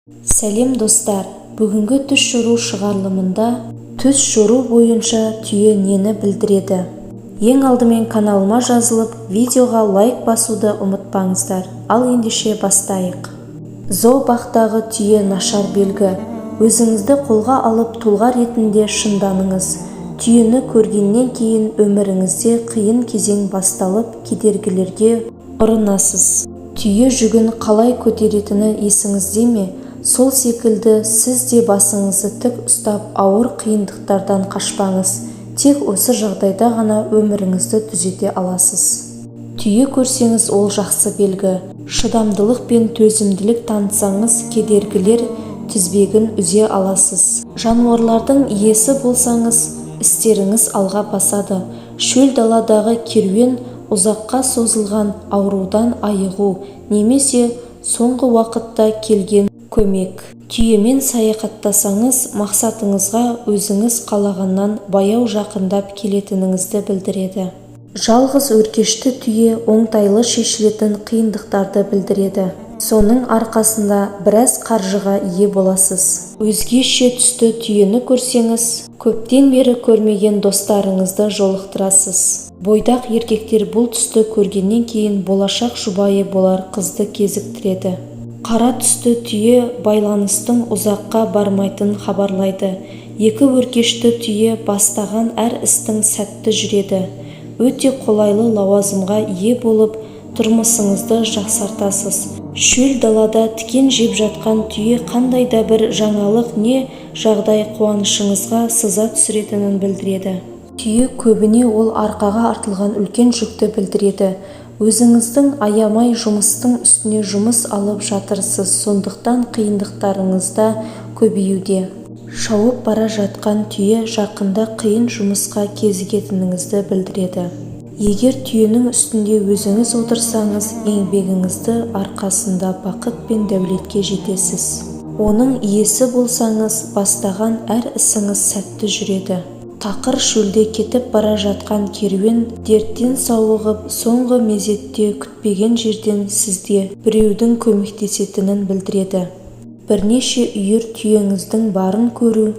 Сәлем, достар! Бүгінгі түс жору шығарылымында түс жору бойынша түйе нені білдіреді? Ең алдымен каналыма жазылып, видеоға лайк басуды ұмытпаңыздар. Ал ендеше бастайық. Зообақтағы түйе нашар белгі. Өзіңізді қолға алып, тұлға ретінде шыңданыңыз. Түйені көргеннен кейін өміріңізде қиын кезең басталып, кедергілерге ұрынасыз. Түйе жүгін қалай көтеретіні есіңізде ме? Сол секілді сіз де басыңызды тік ұстап, ауыр қиындықтардан қашпаңыз. Тек осы жағдайда ғана өміріңізді түзете аласыз. Түйе көрсеңіз, ол жақсы белгі. Шыдамдылық пен төзімділік танытсаңыз, кедергілер тізбегін үзе аласыз. Жануарлардың иесі болсаңыз, істеріңіз алға басады. Шөл даладағы керуен ұзаққа созылған аурудан айығу немесе соңғы уақытта келген көмек. Түйемен саяхаттасаңыз, мақсатыңызға өзіңіз қалағаннан баяу жақындап келетініңізді білдіреді. Жалғыз өркешті түйе оңтайлы шешілетін қиындықтарды білдіреді. Соның арқасында біраз қаржыға ие боласыз. Өзгеше түсті түйені көрсеңіз, көптен бері көрмеген достарыңызды жолықтырасыз. Бойдақ еркектер бұл түсті көргеннен кейін болашақ жұбайы болар қызды кезіктіреді. Қара түсті түйе байланыстың ұзаққа бармайтынын хабарлайды. Екі өркешті түйе бастаған әр істің сәтті жүреді. Өте қолайлы лауазымға ие болып, тұрмысыңызды жақсартасыз. Шөл далада тікен жеп жатқан түйе қандай да бір жаңалық не жағдай қуанышыңызға сызат түсіретінін білдіреді. Түйе көбіне ол арқаға артылған үлкен жүкті білдіреді. Өзіңіздің аямай жұмыстың үстіне жұмыс алып жатырсыз, сондықтан қиындықтарыңыз да көбеюде. Шауып бара жатқан түйе жақында қиын жұмысқа кезігетініңізді білдіреді. Егер түйенің үстінде өзіңіз отырсаңыз, еңбегіңізді арқасында бақыт пен дәулетке жетесіз. Оның иесі болсаңыз, бастаған әр ісіңіз сәтті жүреді. Тақыр шөлде кетіп бара жатқан керуен дерттен сауығып, соңғы мезетте күтпеген жерден сізге біреудің көмектесетінін білдіреді. Бірнеше үйір түйеңіздің барын көру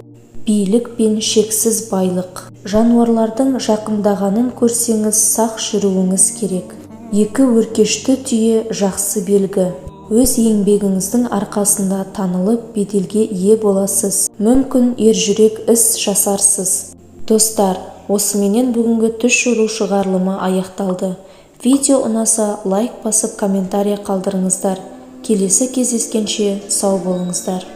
билік пен шексіз байлық. Жануарлардың жақындағанын көрсеңіз, сақ жүруіңіз керек. Екі өркешті түйе жақсы белгі. Өз еңбегіңіздің арқасында танылып, беделге ие боласыз. Мүмкін, ержүрек іс жасарсыз. Достар, осыменен бүгінгі түс жору шығарылымы аяқталды. Видео ұнаса, лайк басып, комментарий қалдырыңыздар. Келесі кездескенше сау болыңыздар.